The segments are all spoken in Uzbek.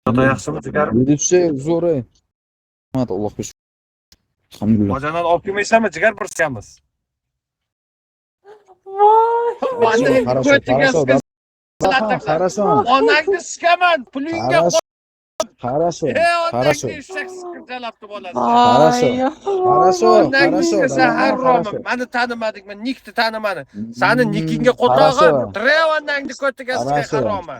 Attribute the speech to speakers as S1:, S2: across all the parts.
S1: Xudo yaxshimi jigarim?
S2: Ведущий zo'r. Rahmat, Allohga shukr. Alhamdulillah.
S1: Bojadan olib kelmaysanmi jigar bir sikamiz.
S2: Хорошо, хорошо, хорошо. Да, хорошо.
S1: Onangni sikaman, pulingga
S2: Хорошо. Хорошо. Хорошо.
S1: Onangni eshak sikib jalabdi bolasi.
S2: Хорошо. Хорошо,
S1: Onangni
S2: хорошо.
S1: siksa haromi.
S2: Хорошо.
S1: Mani tanimadingmi? Nikni tanimadi. Sani nikingga qo'tog'im,
S2: Хорошо.
S1: Trev onangni ko'tiga sikay
S2: Хорошо.
S1: haromi.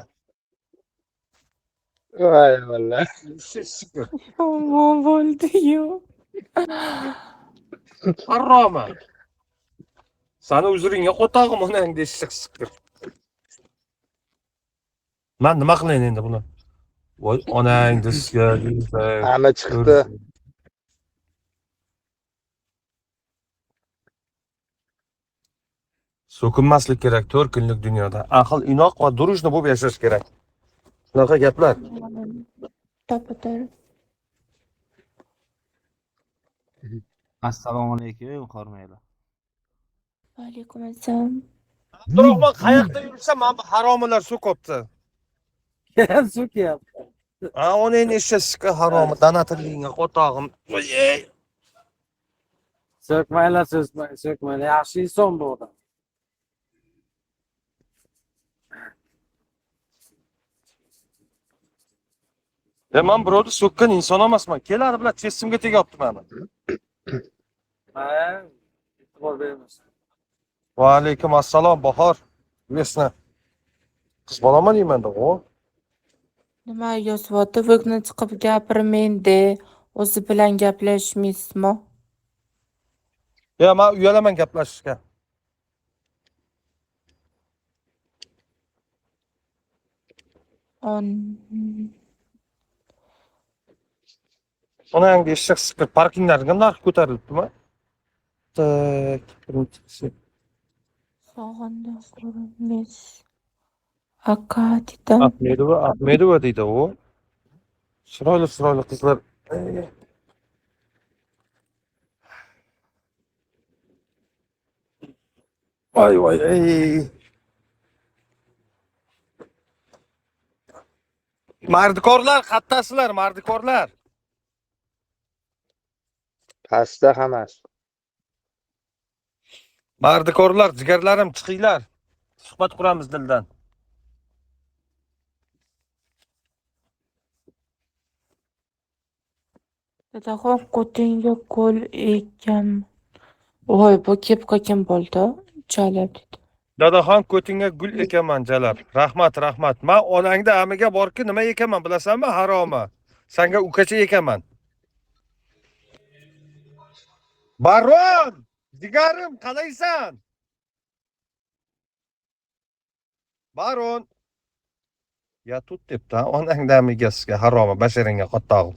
S3: Voy valla.
S1: Eshak sikib.
S4: Yomon bo'ldi-yu.
S1: Haromi. Sani uzringga qo'tog'im onangni eshak sikib. Man nima qilayin endi buni? Voy onangni sikay.
S3: Ana chiqdi.
S1: So'kinmaslik kerak 4 kunlik dunyoda. Aql inoq va durujni bo'lib yashash kerak. Shunaqa gaplar.
S4: To'ppa-to'g'ri.
S5: Assalomu alaykum, hormanglar.
S4: Va alaykum assalom.
S1: Abdurahmon qayoqda yursa, mana bu haromilar so'kibdi.
S6: So'kyapti.
S1: Ha, onangni eshak sikka haromi, donatorligingga qo'tog'im. Voy, ey.
S6: So'kmanglar, so'kmanglar. Yaxshi inson bu odam.
S1: Ya man birovni so'kkan inson emasman. Keladi bular chestimga tegyapti mani.
S6: Ha, e'tibor bermas.
S1: Va alaykum assalom Bahor. Vesna. Qiz bolaman deyman-da, o.
S4: Nima yozyapti? Vgni chiqib gapirmang-de. O'zi bilan gaplashmaysizmi?
S1: Ya man uyalaman gaplashishga.
S4: On
S1: Onangni eshak sikir parkinglarga narx ko'tarilibdimi? Tak, birinchisi.
S4: Sog'indim ko'rinmas. Aka dedim.
S1: Ahmedova, Ahmedova deydi u. Chiroyli chiroyli qizlar. Voy voy ey. Mardikorlar, qattasizlar, mardikorlar.
S3: Pastda hammasi.
S1: Mardikorlar, jigarlarim, chiqinglar. Suhbat quramiz dildan.
S4: Dadaxon ko'tingga qo'l ekan. Voy, bu kepka kim bo'ldi? Jalab dedi.
S1: Dadaxon ko'tingga gul ekaman jalab. Rahmat, rahmat. Men onangda amiga borki nima ekaman bilasanmi, haromi? Sanga ukacha ekaman. Baron, jigarim, qalaysan? Baron. Ya tut debdi, onangda amigasiga haromi, basharingga qottog'im.